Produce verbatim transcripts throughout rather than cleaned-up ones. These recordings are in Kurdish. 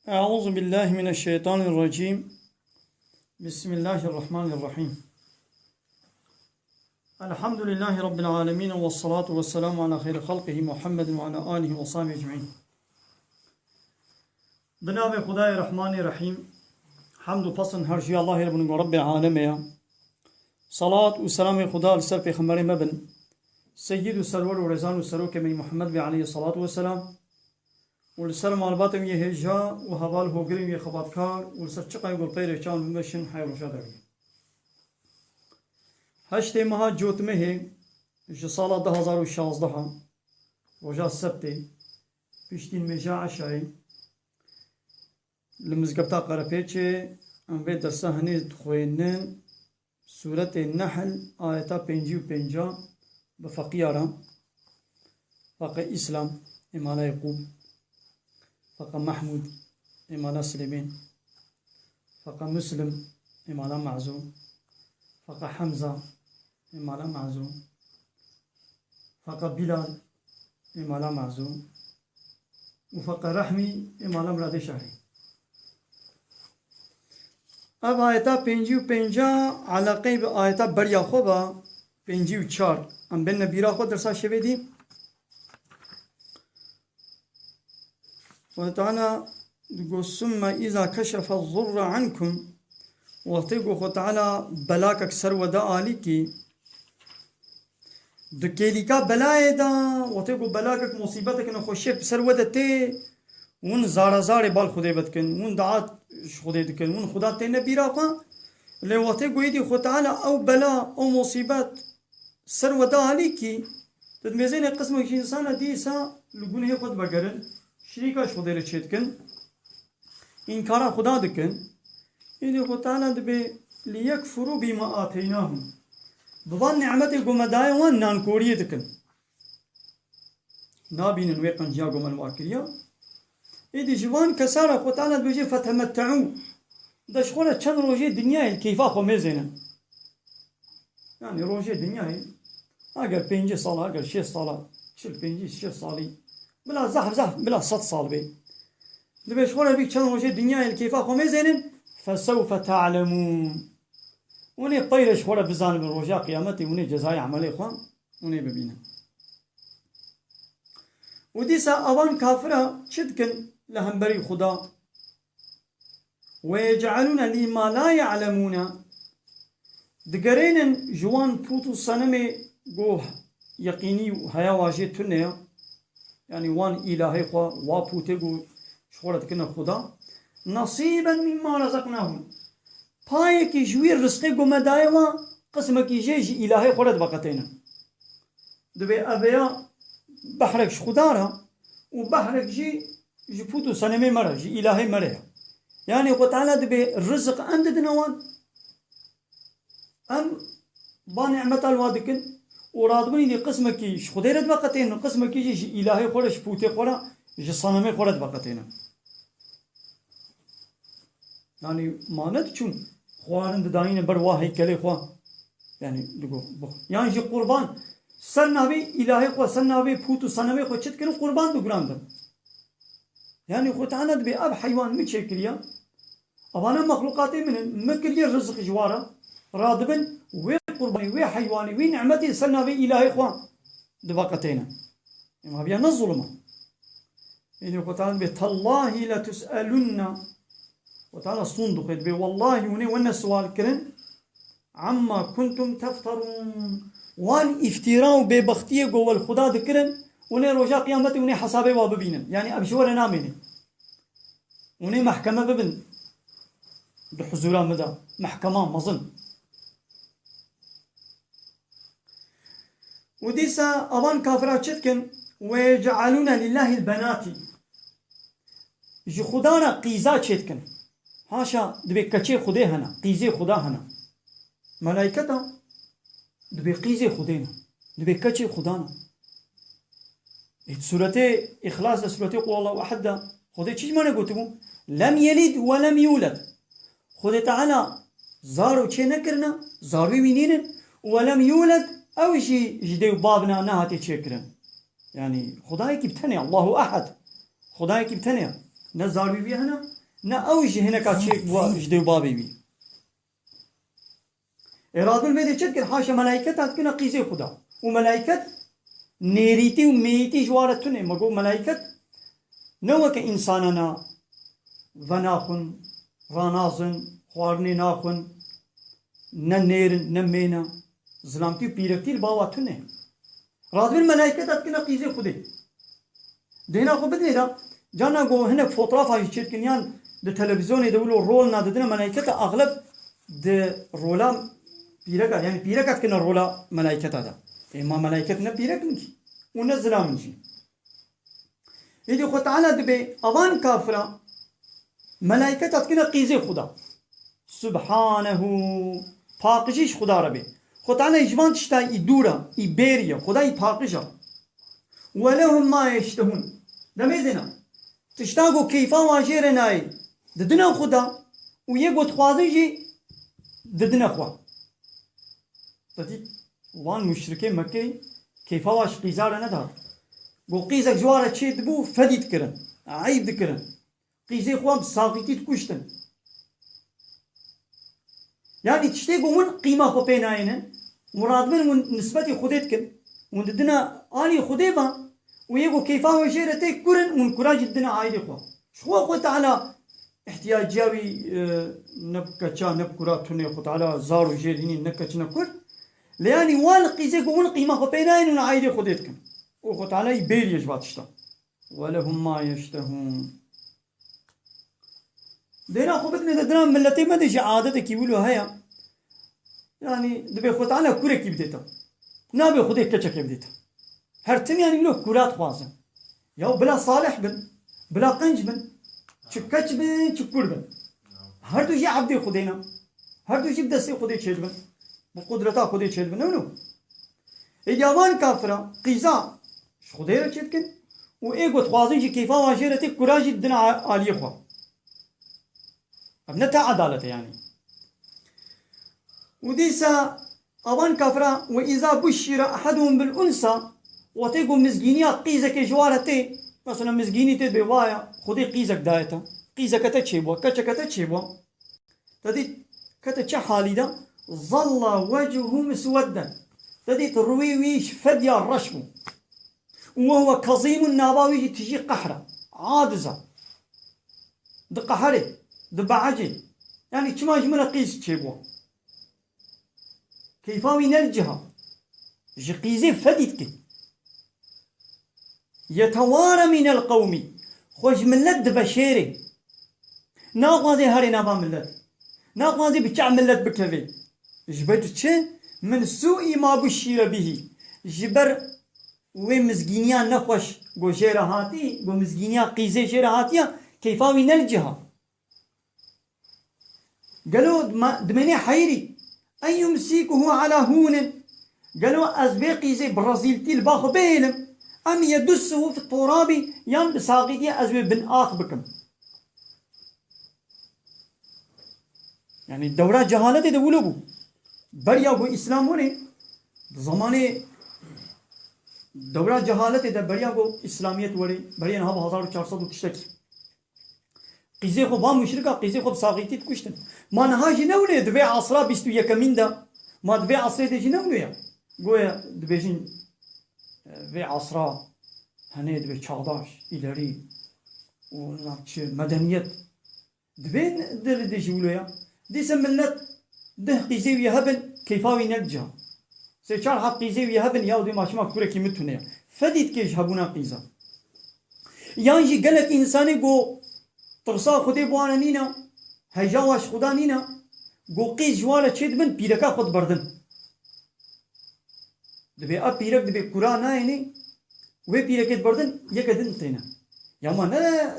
أعوذ بالله من الشيطان الرجيم. بسم الله الرحمن الرحيم. الحمد لله رب العالمين، والصلاة والسلام على خير خلقه محمد وعلى آله وصحبه أجمعين. Bi navê Xwedayê Rehmanê Rehîm, hemd û pesn her jî Allahê re bin ku Rebbê alemê ya. Salat û selamê Xweda li ser pêxemberê me bin, seyyid û serwer û rêzan û serokê me yî Muhammed bê aleyhî salatu ve selam. Û li ser malbatê wî yê hêja û heval hogirên wî yê xebatkar û li ser çiqayê ku li pey rêçawan bimeşin hey roja derwî. Heştê meha Cotmehê ji sala du hazar û şazdeha, roja sebtê, piştî nimêja eşayê, li mizgefta Qerepêçê em vê dersa hinî dixwînin. Sûretê Nehl, ayeta pêncî û pênca, bi feqiya re: Feqe Îslam, ê mala Yaqûb. Feqe Mehmûd, ê mala Silêmên. Feqe Muslim, ê mala Me'zû. Feqe Hemza, ê mala Me'zû. Feqe Bilal, ê mala Me'zû. Û Feqe Rehmî, ê mala Miradê Şehrî. Ev ayeta pêncî û pênca eleqeyê bi ayeta beriya xwe be, pêncî û çar. Em bêne bîra xwe dersa şevê dî. Xwedê Teala digot, "Summe iza keşefe zurre ankum." Wextê ku Xwedê Teala belakek ser we de alîkî, di kêlîka belayê de, wextê ku belakek, musîbetek nexweşiyek bi ser we de tê, hûn zara zarê bal Xwedê vedikin, hûn dua ji Xwedê dikin, hûn Xweda têne bîra xwe. Lê wextê ku êdî Xwedê Teala ew bela, ew musîbet ser we de alîkî, tu dimêzênê qismek ji însana dîsa li gunehê xwe divegerin, şirîka ji Xwedê re çêdikin, înkara Xweda dikin. Êdî Xwedê Teala dibê, "Liyekfurû bîma ateynahum." Bi van nîmetê ku me daye wan nankoriyê dikin. Nabînin wê qenciya ku me li wan kiriya. Êdî ji van kesa re Xwedê Teala dibêje, "Fetemetteû." De ji xwe re çend rojê dinyayê li keyfa xwe mêzênin. Yani rojê dinyayê, eger pêncî sala, eger şêst sala, çil, pêncî, şêst salî, bila zehf zehf, bila sed sal bê. Dibê ji xwe re vî çend rojê dinyayê li keyfa xwe mêzênin, "Fesewfe te'lemûn." Hûn ê peyre ji xwe re bizanibin roja qiyametê, hûn ê cezayê emelê xwe, hûn ê bibînin. Û dîsa evan kafira çi dikin li hemberî Xuda? "Ve yec'elûne lî ma la ya'lemûne." Digerênin ji wan pût û senemê ku yeqînî û heya wa jê tune ye. Yani wan îlahê xwe, wa pûtê ku ji xwe re dikine Xuda. "Nesîben mîmma rezeknahum." Payekî ji wî rizqê ku me daye wan, qismekî jê ji îlahê xwe re diveqetênin. Dibê ev ya behrek ji Xuda re û behrek jî ji pût û senemê me re, ji îlahê me re ye. Yani Xwe Teala dibê rizik em didine wan, em va nimeta li wa dikin û radibin êdî qismekî ji Xwedê re diveqetênin û qismekî jî ji îlahê xwe re, ji pûtê xwe re, ji senemê xwe re diveqetênin. Yani ma nediçûn xwarin didayîne ber wa heykelê xwe. Yani digo, bix-, yan jî qurban, ser navê îlahê xwe, ser navê pût û senemê xwe çi dikirin, qurban digurandin. Yani Xwe Teala dibê ev heywan min çêkiriye, evana mexlûqatê min in, min kiriye rizik ji wa re, radibin wê qurbanê, wê heywanê, wê nimetê ser navê îlahê xwe diveqetêne. Ema biya ne zulm e. Êdî Xwe Teala dibê, "Tallahî letus'elunne." Xwe Teala sûnd dixwe, dibê, "Wellahî hûn ê wene siwal kirin, amma kuntum tefterûn." Wan îftîra û bêbextiyê ku we li Xuda dikirin, hûn ê roja qiyametê hûn ê hesabê wa bibînin. Yani ev ji we re namêne. Hûn ê mehkeme bibin di huzûra min de. Mehkema mezin. Û dîsa evan kafira çi dikin? "Ve yec'elûne lillahil benatî." Ji Xuda re qîza çêdikin. Haşa, dibê keçê Xwedê hene, qîzê Xuda hene. Melayketa dibê qîzê Xwedê ne, dibê keçê Xuda ne. Ê, sûretê Îxlas de, sûretê Qul Allahu Ehed de Xwedê çi ji me re gotibû? "Lem yelid ve lem yuled." Xwedê Teala zaro çê nekirine, zarokê wî nînin, û "ve lem yuled", ew jî ji dê û bav ne, nehatiye çêkirin. Yani Xwedayekî bi tenê, Allahu Ehed. Xwedayekî bi tenê. Ne zarvî wî hene, ne ew ji hineka çêk bûwa ji dê û babê wî. Ê radin vê dê çi dikir? Haşa, melayketa dikine qîzê Xuda. Û melayket nêrîtî û mêyîtî ji wan re tune. Me got, melayket ne weke însanana venaxwin, ranazin, xwarinê naxwin, ne nêr in, ne mêne. Zilamtî û pîrektî li ba wa tune. Radibin melayketa dikine qîzê Xwedê. Dêna xwe bidinê de, carna ku hinek fotografa jî çêdikin yan di televîzyonê de wilo rol nadidine melayketa, axleb di rola pîreka, yanî pîreka dikine rola melayketa de. Ê ma melayket ne pîrek in kî û ne zilam in jî. Êdî Xwe Teala dibê avan kafira melayketa dikine qîzê Xuda. Subhanehu, paqijî ji Xuda re bê. Xwe Teala ji van tişta î dûr e, î bêrî ye, Xuda î paqij e. Welehum ma yeştehûn. Demê zêna. Tişta ku keyfa wan jê re nayê, didine Xuda û yê ku dixwazin jî didine xwe. Te dît, wan muşrikê Mekkeyê keyfa wan ji qîza re nedat. Got qîzek ji wan re çê dibû, fedî dikirin, eyb dikirin. Qîzê xwe bi saxîtî dikuştin. Yanî tiştê ku hûn qîma xwe pê nayênin, hûn radibin hûn nisbetî Xwedê dikin, hûn didine alî Xwedê ve û yê ku keyfa we jê re tê kurin, hûn kura jî didine aîdê xwe. Ji xwe Xwe Teala ihtiyaciya wî, e, ne bi keça, ne bi kura tune, Xwe Teala zar û jêr hînî ne keç ne kur. Lê yanî wan qîzê ku hûn qîma xwe pê nayên, hûn aîdê Xwedê dikin. Û Xwe Teala yî bêriye ji va tişta. Welehum ma yeştehûn. Dêna xwe bidinê de dina miletê me de jî adetekî wilo heye. Yanî dibê Xwe Teala kurekî bidê te. Nabe Xwedê keçekê bidê te. Her tim yanî wilo kura dixwazin. Ya bila salih bin, bila qenc bin, çi keç bin, çi kur bin. Her du jî ebdê Xwedê ne. Her du jî bi destê Xwedê çêdibin. Bi qudreta Xwedê çêdibin. Ne wilo? Êdî avan kafira qîza ji Xwedê re çêdikin û ê ku dixwazin jî keyfa wan jê re tê, kura jî didin a-, aliyê xwe. Ev ne te edalet e yanî. Û dîsa avan kafira, "Ve îza buşşira ehaduhum bil unsa", wextê ku mizgîniya qîzekê ji wan re tê, mesela mizgînî tê dibê, waya Xwedê qîzek daye te, qîzeke te çêbû, keçeke te çêbû. Te dît kete çi halî de? Zalla wechuhu miswedden. Te dît rûyê wî ji fedya reş bû. Û we huwe kezîmun, nava wî jî tijî qehr e. Adiz e. Diqeherê, dibeecê. Yanî çima ji min re qîz çêbû? Keyfa wî ne li cih e. Ji qîzê fedî dike. Yeteware mînel qewmî. Xwe ji milet diveşêrê. Naxwaze herê nava milet. Naxwaze bi çav milet bikeve. Ji ber çi? Min sûî ma buşşîre bihî. Ji ber wê mizgîniya nexweş ku jê re hatî, ku mizgîniya qîzê jê re hatiye, keyfa wî ne li cih e. Gelo dima-, dimênê heyirî? En yumsikuhu ala hûnin. Gelo ez vê qîzê bi rezîltî li ba xwe bihêlim? Em yedussuhu fi turabî, yan bi saxîtiyê ez wê bin ax bikim? Yanî dewra cehaletê de wilo bû. Beriya ku Îslam were, di zemanê dewra cehaletê de beriya ku Îslamiyet were, beriya niha bi hezar û çar sed û tiştekî. Qîzê xwe, van muşrika qîzê xwe bi saxîtî dikuştin. Ma niha jî ne wilo ye, di vê asra bîst û yekemîn de, ma di vê asrê de jî ne wilo ye. Goya dibêjin, e, vê asra henê dibê çağdaş, îlerî û nizam çi, medeniyet. Di vê derê de jî wilo ye. Dîsa milet deh qîzê wî hebin, keyfa wî ne li cih e. Sê çar heb qîzê wî hebin, ya dê ma çima kurekî min tune ye. Fedî dike ji hebûna qîza. Yan jî gelek însanê ku tirsa Xwedê bi wan re nîne, heja wan ji Xweda nîne, ku qîz ji wan re çêdibin, pîreka xwe diberdin. Dibê ev pîrek dibê kura nayênê, wê pîrekê diberdin, yeke din têne. Ya ma ne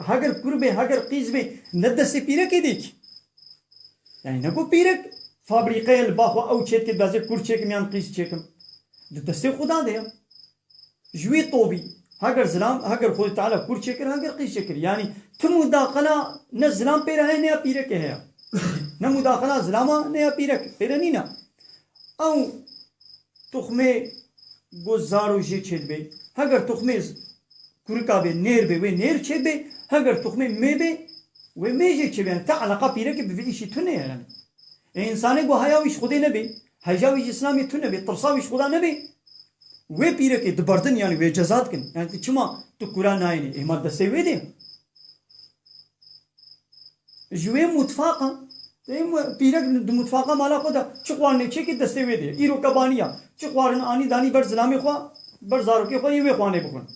heger kur bê, heger qîz bê, ne destê pîrekê dê kî. Yanî ne ku pîrek fabrîqe ye li ba xwe ew çêdike, dibê ez ê kur çêkim yan qîz çêkim. Di destê Xuda de ye. Ji wî tovî, heger zilam, heger Xwedê Teala kur çêkir, heger qîz çêkir. Yanî ti mudaxela ne zilam pê re heye, ne ya pîrekê heye. Ne mudaxela zilama, ne ya pîrek. Pê re nîne. Ew tuxmê ku zaro jê çêdibe. Heger tuxmê z-, kurika bê, nêr bê, wê nêr çêbe. Heger tuxmê mê bê, wê mê jê çêbe, yanî te eleqa pîrekê bi vî îşî tune ye yanî. Ê însanê ku heya wî ji Xwedê nebê, heja wî ji Îslamê tune bê, tirsa wî ji Xweda nebê, wê pîrekê diberdin yanî wê ceza dikin. Yanî tu çima tu kura nayênî? Ê ma destê wê de ye. Ji wê mutfaqa, te pîrek di mutfaqa mala xwe de çi xwarinê çêkê destê wê de ye. Îro kebaniya. Çi xwarin anî danî ber zilamê xwe, ber zarokê xwe yê wê xwarinê bixwin.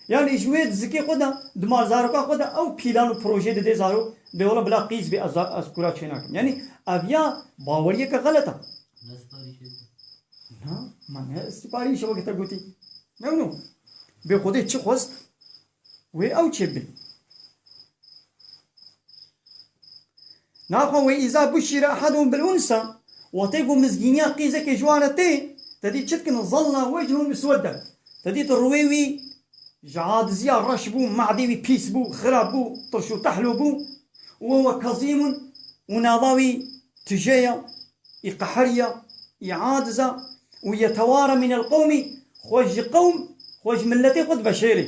Yanî ji wê di zikê xwe de, di mal zaroka xwe de ew pîlan û projê dide zarok, dê wela bila qîz bê ez, ez kura çênakim. Yanî ev ya baweriyeke xelet e. Ne siparîşê bû. Na, ma ne siparîşe weke te gotî. Ne wino. Bê Xwedê çi xwest, wê ew çêbê. Naxwe wê îza buşîre ehedûn bil unsa, wextê ku mizgîniya qîzekê ji wan re tê, te dî çi dikin? Zalla wechû miswedden. Te dî tu rûyê wî ji adiziya reş bû, madê wî pîs bû, xirab bû, tirş û tehlo bû. Û we kezîmun, û nava wî tije ye, î qeheriya, î adiza, û yeteware mînel qewmî, xwe ji qewm, xwe ji miletê xwe diveşêrê.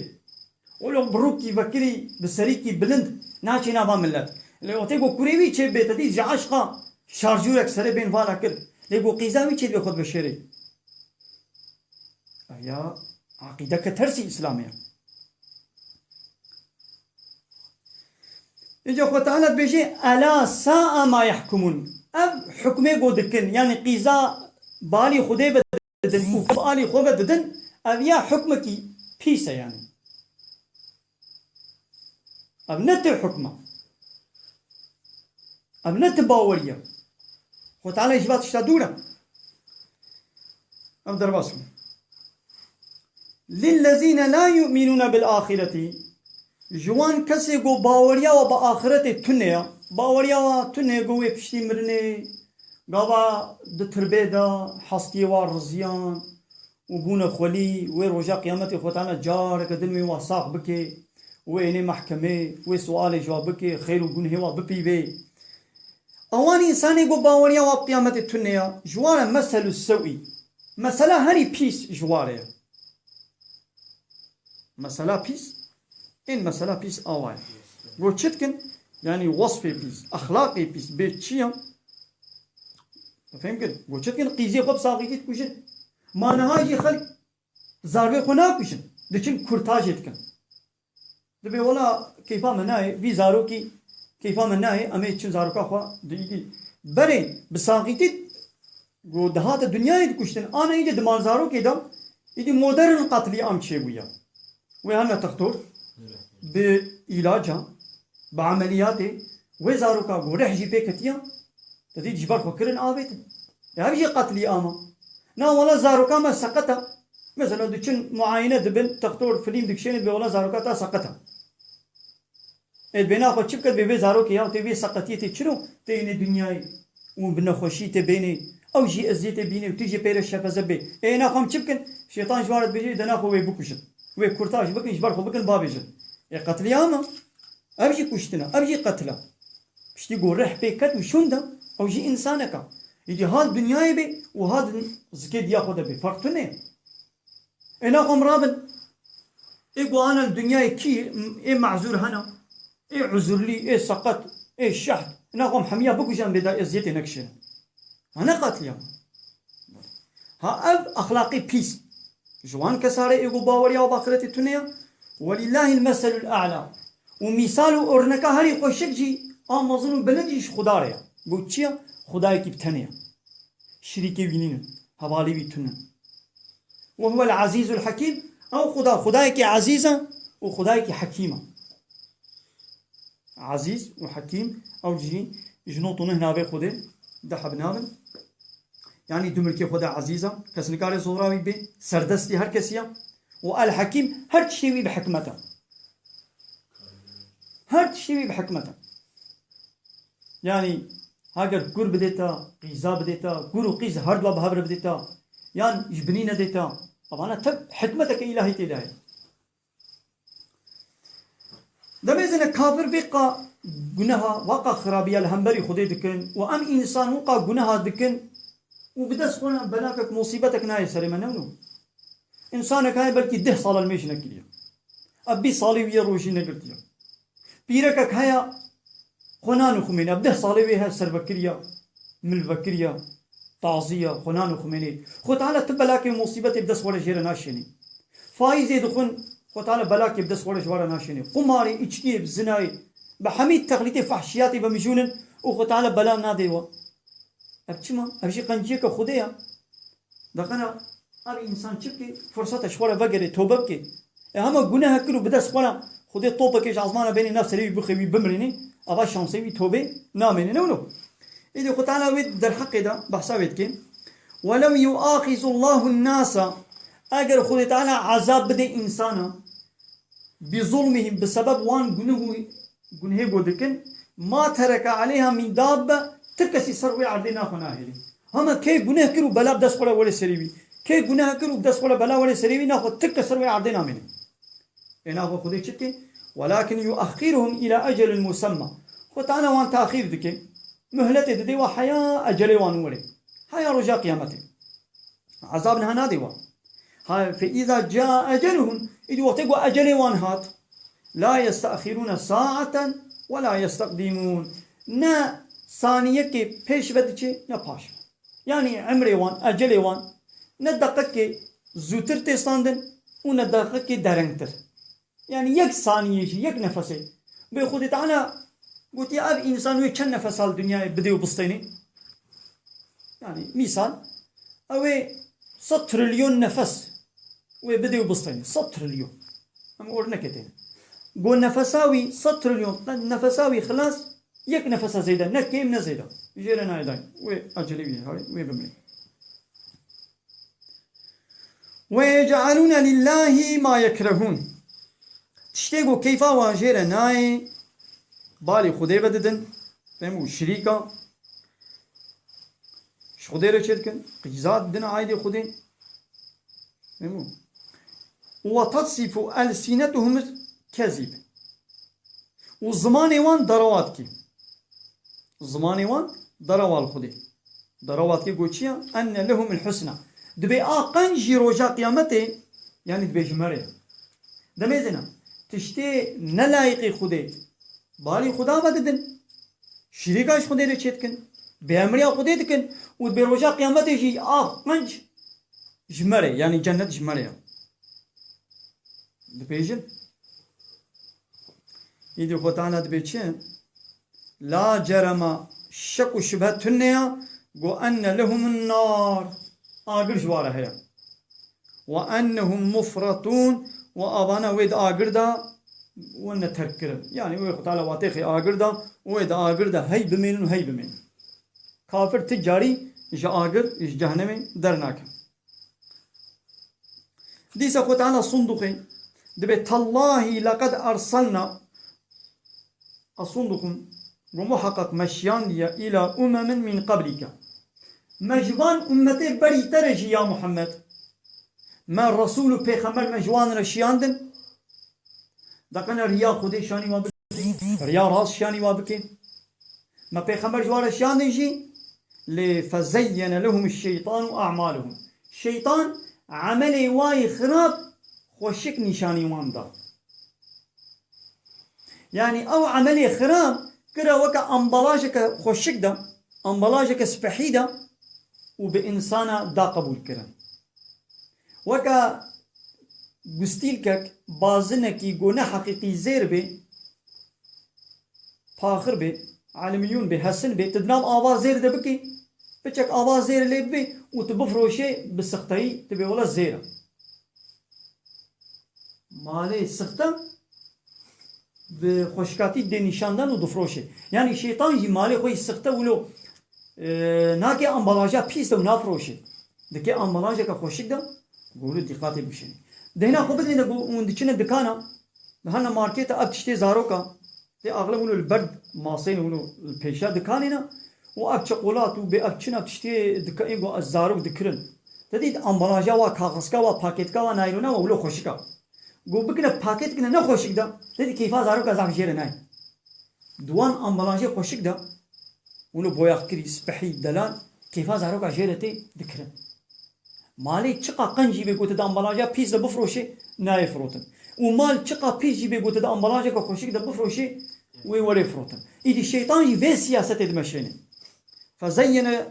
Wilo bi rûkî vekirî, bi serîkî bilind naçê nava milet. Lê wextê ku kurê wî çê bê, te dî ji eşqa şarjûrek serê bên vala kir. Lê ku qîza wî çê dibe xwe dibe şêrê. Ev ya eqîdeke tersî Îslamê ye. Îca Xwe Teala dibêje, "Ela sa'a ma yahkumun." Ev hukmê ku dikin, yanî qîza balî Xwedê ve didin û bi alî xwe ve didin, ev ya hukmekî pîs e yanî. Ev ne ti hukm e. Ev ne ti baweriye. Xwe Teala ji va tişta dûr e. Ev derbas bû. Lillezîne la yu'minûne bil axireti. Ji wan kesê ku baweriya wa bi axiretê tune ye, baweriya wa tune ku wê piştî mirinê, gava di tirbê de hestiyê wa riziyan û bûne xwelî, wê roja qiyametê Xwe Teala careke din wê wa sax bike, wê ênê mehkemê, wê sualê ji wa bike, xeyr û gunhê wa bipîvê. Ewan însanê ku baweriya wa bi qiyametê tune ye, ji wan re meselu sewî. Mesela herî pîs ji wan re ye. Mesela pîs, ên mesela pîs awa ye. Go çi dikin? Yanî wesfê pîs, exlaqê pîs, bê çi ye? Fêm kir? Go çi dikin? Qîzê xwe bi saxîtî dikujin. Ma niha jî xelk zarokê xwe nakujin. Diçin kurtajê dikin. Dibê wela keyfa me nayê, vî zarokî keyfa me nayê, em ê çin zaroka xwe di îdî. Berê bi saxîtî ku dihate dinyayê dikuştin, ana îdî di mal zarokê de, îdî modern qetlîam çêbûye. Wê hene textor, bi îlaca, bi emeliyatê, wê zaroka ku rih jî pê ketiye, te dî ji ber xwe kirin avêtin. Ya ev jî qetlîam e. Na wela zaroka me seqet e. Mesela diçin muayene dibin, textor filîm dikişêne, dibê wela zaroka te seqet e. Ê dibê naxwe çi bike, dibê vê zarokê ya tê vê seqetiyê tê çiro, tê yênê dinyayê û bi nexweşî tê bênê, ew jî eziyetê bînê û tu jî pê re şefeze bê. Ê naxwe em çi bikin? Şêtan ji wan re dibêje, de naxwe wê bikujin. Wê kurtaj bikin, ji ber xwe bikin, bavêjin. Ê qetlîam e. Ev jî kuştin e, ev jî qetil e. Piştî ku rih pê ket û şûnda, ew jî însanek e. Îdî ha di dinyayê bê û ha di zikê diya xwe de bê. Ferq tune ye. Ê naxwe em rabin. Ê ku ana li dinyayê kî, ê mazûr hene, ê uzurlî, ê seqet, ê şehd. Naxwe em hemiya bikujin bê da eziyetê nekişêne. Ha ne qetlîam. Ha ev exlaqê pîs. Ji wan kesa re ê ku baweriya bi axiretê tune ye. Welîllahil meselul a'la. Û mîsal û örneka herî xweşik jî a mezin û bilind jî ji Xuda re ye. Got çi ye? Xudayekî bi tenê ye. Şirîkê wî nîne. Hevalê wî tune. Ve huwel azîzul hekîm. Ew Xuda, Xudayekî ezîz e û Xudayekî hekîm e. Ezîz û Hekîm, ew jî ji nod û neh navê Xwedê de hebnavin. Yanî dumilkê Xwedê ezîz e, kes nikare zora wî bê, serdestî her kesî ye. Û El Hekîm, her tiştê wî bi hikmet e. Her tiştê wî bi hikmet e. Yanî heger gur bidê te, qîza bidê te, gur û qîz her dua bi hev re bidê te, yan ji binî nedê te, evana tev hikmeteke îlahî tê de heye. Demê zene kafir vê qa guneha, va qa xirabiya li hemberî Xwedê dikin û em însan wî qa guneha dikin û bi dest xwe ne belakek, musîbetek nayê serê me, ne wilo? Însanek heye belkî deh sal e nimêj nekiriye. Ev bîst salî wî ye rojî negirtiye. Pîrekek heye, xwe nanixumêne. Bi deh salê wê heye servekiriya, milvekiriya, taziya, xwe nanixumênê. Xwe Teala ti belakê û musîbetê bi dest xwe re jê re naşênê. Faîzê dixwin, xwe Teala belakê bi dest xwe re ji we re naşênê. Qumarê, içkiyê, zinayê, bi hemî texlîtê fehşiyatê ve mijûn in û xwe Teala bela nadê we. Ev çima? Ev jî qenciyeke Xwedê ya. Deqena ev însan çi bike? Firsete ji xwe re vegere, tobe bike. E hema guneh kir û bi dest xwe re Xwedê topekê ji ezmana bênê nav serê wî bixê wî bimrînê, ava şansê wî tobê namêne. Ne wilo? Êdî Xwe Teala wê derheqê de behsa wê dike. Welew yuaxizullahu nasa, eger Xwedê Teala ezab bide însana, bi zulmihim, bi sebeb wan guneh û gunehê ku dikin, ma tereke aleyha min dabbe, ti kesî ser wê erdê naxwe nahêlî. Hema kê guneh kir û bela bi dest xwe re were serê wî. Kê guneh kir û bi dest xwe re bela were serê wî, naxwe ti kes ser wê erdê namêne. Ê naxwe Xwedê çi dike? Welakin yuaxiruhum ila ecelin musemma. Xwe Teala wan taxîr dike. Muhletê dide wa heya ecelê wan were. Heya roja qiyametê. Ezab niha nadê wa. Ha, fe îza caa eceluhum, îdî wextê ku ecelê wan hat, la yestaxirûne saeten we la yesteqdîmûn. Ne saniyekê pêş ve diçe, ne paş ve. Yanî emrê wan, ecelê wan, ne deqekê zûtir tê standin û ne deqekê derengtir. Yani yek saniye jî, yek nefesê. Bê Xwedê Teala gotiye, ev însan wê çend nefes li dinyayê bidê û bistênê? Yani mîsal, ew ê sed trilyon nefes wê bidê û bistênê. Sed trilyon. Em ornekê têne. Go nefesa wî sed trilyon, nefesa wî xilas, yek nefesa zêde, ne kêm ne zêde. Jê re nayê dayîn. Wê ecelê wî heye, wê bimrê. Ve yec'alûne lillâhi mâ yekrehûn. Tiştê ku keyfa wan jê re nayê, balê Xwedê vedidin, fehmû, şirîka ji Xwedê re çêdikin, qîza didin aîdê Xwedê. Fehmû? Ve tasifû elsînetuhumul kezîb. Û zimanê wan derewa dikî. Zimanê wan derewa li Xwedê. Derewa dikî, got çi ya? Enne lehumul husna. Dibê a qenc jî roja qiyametê, yanî dibê ji me re ye. Demê zêna, tiştê ne layiqê Xwedê, balî Xweda vedidin. Şirîka ji Xwedê re çêdikin. Bêemriya Xwedê dikin. Û dibê roja qiyametê jî a qenc ji me re, yanî cennet ji me re ye. Dibêjin. Îdî Xwe Teala dibê çi? La cerema, şek û şibhe tune ya, go enne lehumun nar. Agir ji wa re heye. Ve ennehum mufretûn, û avana wê di agir de wene terk kirin. Yanî wê Xwe Teala watê xê agir de, wê di agir de hey bimînin û hey bimînin. Kafir ti carî ji agir, ji cehenemê dernake. Dîsa Xwe Teala sundûqê dibê, tallahî leqed erselna, a sundûqûn, go muheqeq me şiyandiye, îla umemin min qeblîke. Me ji van ummetê berî te re jî ya Muhammed, me resûl û pêxember me ji wan re şiyandin. Deqene riya Xwedê şanî wan bike, riya rast şanî wan bike. Me pêxember ji wan re şiyandin jî, lê fezeyyene lehum şeytanu a'maluhum. Şeytan emelê wa yê xirab xweşik nîşanî wan da. Yanî ew emelê xirab kire weke ambalajeke xweşik de, ambalajeke spehî de û bi însana da qebûl kirin. Weke gustîlkek, bazinekî go ne heqîqî zêr bê, paxir bê, alumînyûn bê, hesin bê, tu di nav ava zêr de bikî, piçek ava zêr lê bibê û tu bifroşê bi sixteyî, tu bê wele zêr e. Malê sixte bi xweşikatî dê nîşandan û difroşê. Yanî şeytan jî malê xwe yî sixte wilo, e, nake ambalaja pîs de û nafroşê. Dike ambalajeke xweşik de, go wilo dîqatê bişêne. Dehna xwe bidine go hûn diçine dikana, dihana marketa ev tiştê zaroka, tê axlem wilo li ber maseyne wilo li pêşa dikanê ne û ev çikolat û bê ev çina tiştê dika-, ên go ez zarok dikirin. Te dît ambalaja wa, kaxizka wa, paketka wa, naylona wa wilo xweşik a. Go bikine paket bikine ne xweşik de, te dît keyfa zaroka zaf jê re nayê. Di wan ambalajê xweşik de, wilo boyaxkirî, spehî, delal, keyfa zaroka jê re tê dikirin. Malê çiqa qenc jî bê ku tu di ambalaja pîs de bifroşê, nayê firotin. Û mal çiqa pîs jî bê ku tu di ambalajeke xweşik de bifroşê, Wê werê firotin. Îdî şeytan jî vê siyasetê dimeşêne. Fezeyyene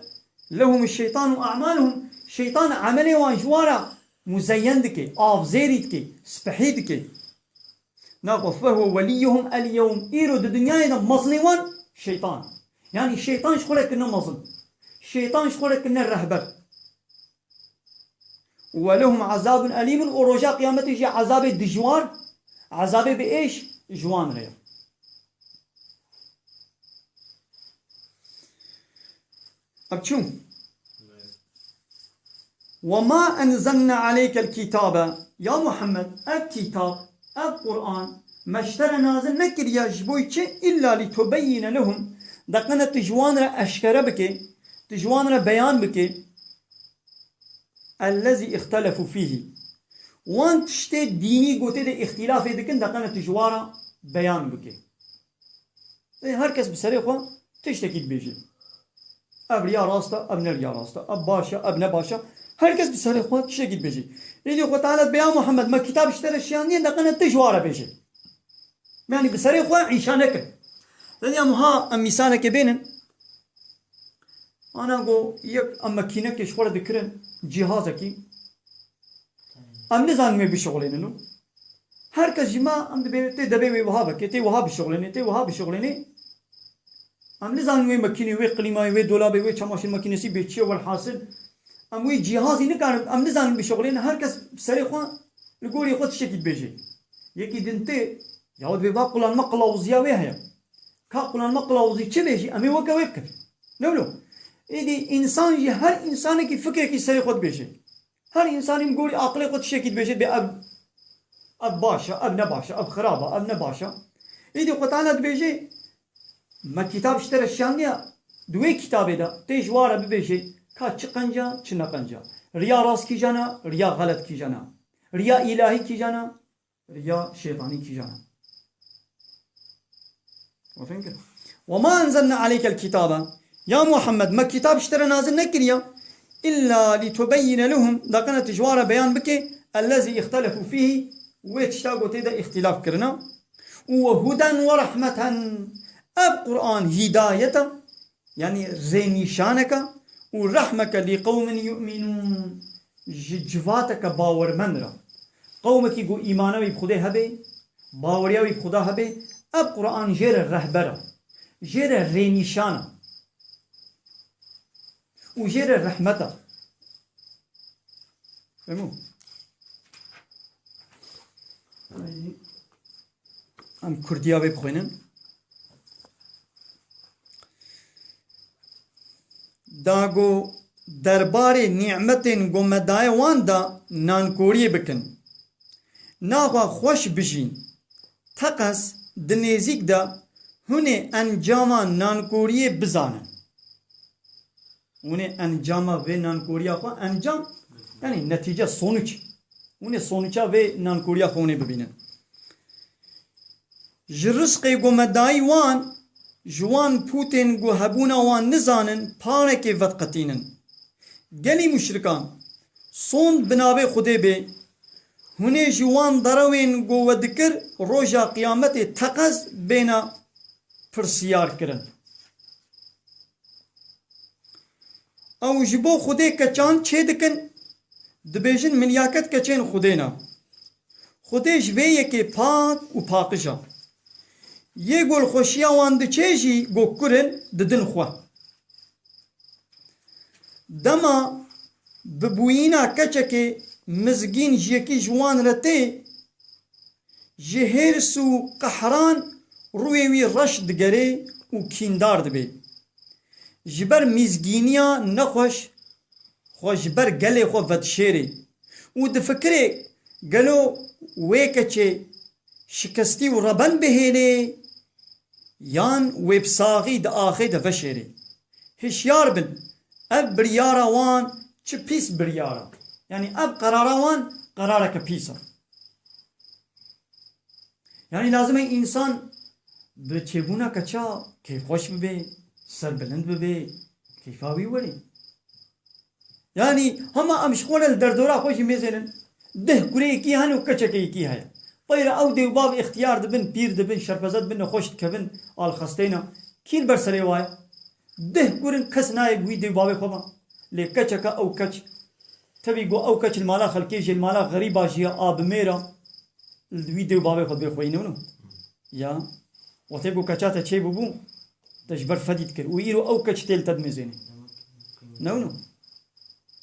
lehum şeytanu a'maluhum. Şeytan emelê wan ji wan re muzeyyen dike, avzêrî dike, spehî dike. Naxwe fehuwe weliyuhum el yewm. Îro di dinyayê de mezlê wan şeytan. Yani şeytan ji xwe re kirine mezin. Şeytan ji xwe re kirine rehber. Ve lehum azabun elimun, û roja qiyametê jî ezabê dijwar, ezabê bi êş ji wan re ye. Ev çû? Ve ma enzelna aleykel kitabe. Ya Muhammed, ev kitab, ev Qur'an, me ji te re nazil nekiriye ji bo çi? İlla li tubeyyine lehum. Deqene tu ji wan re eşkere bike, tu ji wan re beyan bike. Ellezî îxtelefu fîhî. Wan tiştê dînî gotê de îxtîlafê dikin, deqene tu ji wan re beyan bike. Ê, her kes bi serê xwe tiştekî dibêje. Ev riya rast e, ev ne riya rast e. Ev baş e, ev ne baş e. Her kes bi serê xwe tiştekî dibêje. Êdî Xwe Teala dibê, ya Muhammed, me kitab ji te re şiyandiye, deqene tu ji wan re bêje. Yanî bi serê xwe îşa nekin. Deniya muha em mîsalekê bênin. Ana go yek em makînekê ji xwe re dikirin cîhazekî. Em nizanin wê bişixulênin û her kes ji me em dibê tê debê wê wiha veke, tê wiha bişixulênê, tê wiha bişixulênê. Em nizanin wê makînê, wê klîmayê, wê dolabê, wê çamaşîr makînesî bê çi ye, welhasil. Em wê cîhazî nikarin, em nizanin bişixulênin, her kes bi serê xwe li gorî xwe tiştekî dibêje. Yekî din tê, ya dibê va qulanma qilawuziya wê heye. Ka qulanma qilawuzî çi bê jî, em ê weke wê bikin. Ne wilo? Êdî însan jî, her însanekî fikrekî serê xwe dibêje. Her însanî li gorî aqilê xwe tiştekî dibêje, dibê ev, ev baş e, ev ne baş e, ev xirab e, ev ne baş e. Êdî Xwe Teala dibêje, me kitab ji te re şiyandiye, di wê kitabê de tê ji wan re bibêje, ka çi qenc e, çi ne qenc e. Riya rast kîjan e, riya xelet kîjan e. Riya îlahî kîjan e, riya şeytanî kîjan e. Ve ma enzelna aleykel kitabe. Ya Muhammed, me kitab ji te re nazil nekiriye. İlla li tubeyyine lehum, deqene tu ji wan re beyan bike, ellezî îxtelefu fîhî, wê tişta ku tê de îxtîlaf kirine. Û ve huden ve rehmeten, ev Qur'an hîdayet e, yanî rênîşaneke û rehmeke lî qewmin yu'minûn, ji civateke bawermend re. Qewmekî ku îmana wî bi Xwedê hebe, baweriya wî bi Xuda hebe, ev Qur'an jê re rehber e, jê re rênîşan e û jê re rehmet e. Fehmû? Em kurdiya wê bixwînin. Da go derbarê nîmetên go me daye wan da nankoriyê bikin. Naxwe xweş bijîn. Teqez di nêzîk de hûn ê encama nankoriyê bizanin. Hûn ê encama vê nankoriya xwe, encam, yanî netîce, sonuç. Hûn ê sonuça vê nankoriya xwe hûn ê bibînin. Ji rizqê ku me dayî wan, ji wan pûtên ku hebûna wan nizanin, parekê vediqetînin. Gelî muşrikan, sond bi navê Xwedê bê, hûn ê ji wan derewên ku we dikir, roja qiyametê teqez bêne pirsiyar kirin. Ew ji bo Xwedê keçan çê dikin, dibêjin, milyaket keçên Xwedê ne. Xwedê ji vê yekê pak û paqij e. Yê ku li xweşiya wan diçe jî, ku kur in, didin xwe. Dema bi bûyîna keçekê mizgîn ji yekî ji wan re tê, ji hêrs û qehran rûyê wî reş digerê û kîndar dibê. Ji ber mizgîniya nexweş xwe ji ber gelê xwe vedişêrê û difikirê, gelo wê keçê şikestî û reben bihêlê yan wê bi saxî di axê de veşêrê. Hişyar bin, ev biryara wan çi pîs biryar e. Yanî ev qerara wan qerareke pîs e. Yanî lazim e însan bi çêbûna keça keyfxweş bibe, serbilind bibe, keyfa wî werê. Yanî hema em ji xwe re li derdora xwe jî mêzênin, deh kurê yekî hene û keçeke yekî heye. Qeyra ew dê û bav îxtiyar dibin, pîr dibin, şerpeze dibin, nexweş dikevin, alxesteyna. Kî li ber serê wa ye? Deh gur in kes nayê bi wî dê û bavê xwe ba. Lê keçeke ew keç. Tevî ku ew keç li mala xelkê jî, li mala xerîba jî ya, a bi mêra, li wî dê û bavê xwe dibê xweyî, ne wilo? Ya. Wextê ku keça te çêbûbû, te ji ber fedî dikir. Û îro ew keç tê li te dimêzênê. Ne wilo?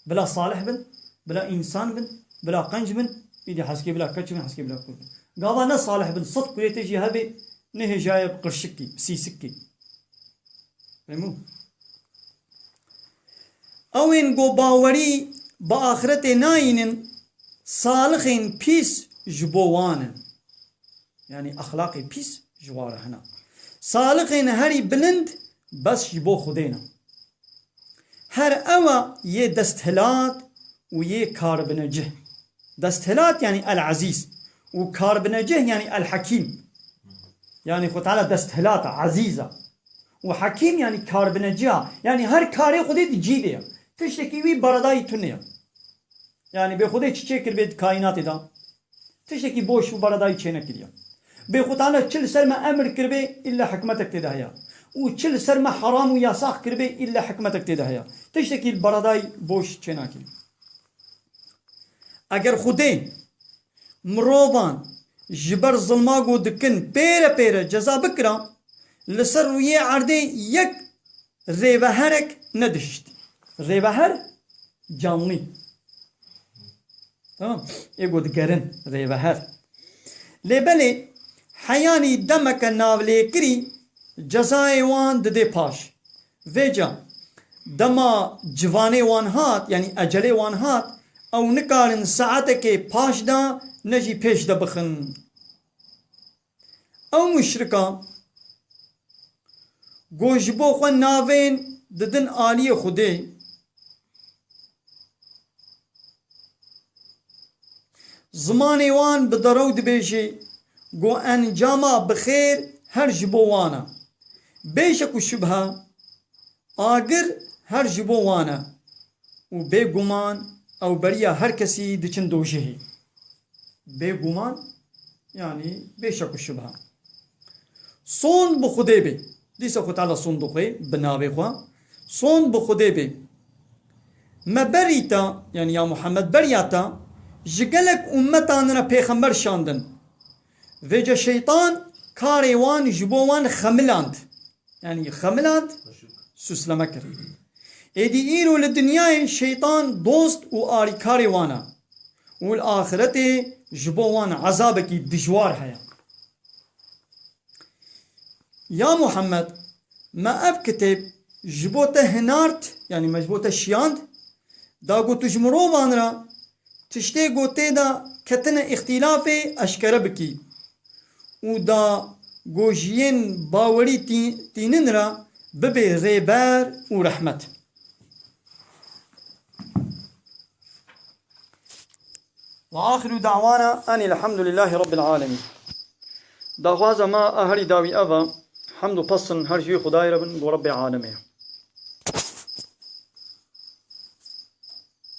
Bila salih bin, bila însan bin, bila qenc bin, îdî heskê bila keç bin, heskê bila kur bin. Gava ne salih bin, sed kurê te jî hebe, nehêjaye bi qirşikî, bi sîsikî. Fehmû? Ew ên ku bawerî bi axretê nayînin, salixên pîs ji bo wan in. Yanî exlaqê pîs ji wan re hene. Salixên herî bilind bes ji bo Xwedê ne. Her ewa yê desthilat û yê karbinecih. Desthilat yanî El-Ezîz û karbinecih yanî El-Hekîm. Yanî Xwe Teala desthilat e, ezîz e. Û hekîm yanî karbinecih e. Yanî her karê Xwedê di cî de ye. Tiştekî wî beredayî tune ye. Yanî bê Xwedê çi çêkiribê di kaînatê de? Tiştekî boş û beredayî çênekiriye. Bê Xwe Teala çi li ser me emir kiribê, îlla hikmetek tê de heye. Û çi li ser me heram û yasax kiribê, îlla hikmetek tê de heye. Tiştekî li beredayî boş çênakê. Eger Xwedê mirovan ji ber zilma ku dikin pêre pêre ceza bikira, li ser rûyê erdê yek rêveherek nedihişt. Rêveher canlî. Tamam. Ê ku digerin, rêveher. Lê belê heyanî demeke navlêkirî cezayê wan didê paş. Vêca dema civanê wan hat, yanî ecelê wan hat, ew nikarin saetekê paş de ne jî pêş de bixin. Ew muşrika ku ji bo xwe navên didin aliyê Xwedê, zimanê wan bi derew dibêje ku encama bi xêr her ji bo wan e. Bêşek û şubha, agir her ji bo wan e û bêguman ew beriya her kesî diçin dojehê. Bêguman, yanî bêşek û şubha. Sond bi Xwedê bê. Dîsa Xwe Teala sond dixwe bi navê xwe. Sond bi Xwedê bê. Me berî te, yanî ya Muhammed, beriya te ji gelek ummetan re pêxember şandin. Vêca şeytan karê wan ji bo wan xemiland. Yanî xemiland, susleme kir. Êdî îro li dinyayê şeytan dost û alîkarê wan e. Û li axiretê ji bo wan ezabekî dijwar heye. Ya Muhammed, me ev kitêb ji bo te hinart, yanî me ji bo te şiyand, da ku tu ji mirovan re tiştê ku tê de ketine îxtîlafê eşkere bikî û da ku ji yên bawerî tî-, tînin re bibê rêber û rehmet. Ve axiru da'wana enil hamdulillahî rabbil alemin. Daxwaza me a herî dawî ev e, hemd û pesn her ji wî Xwedayê re bin, bo Rebbê alemê.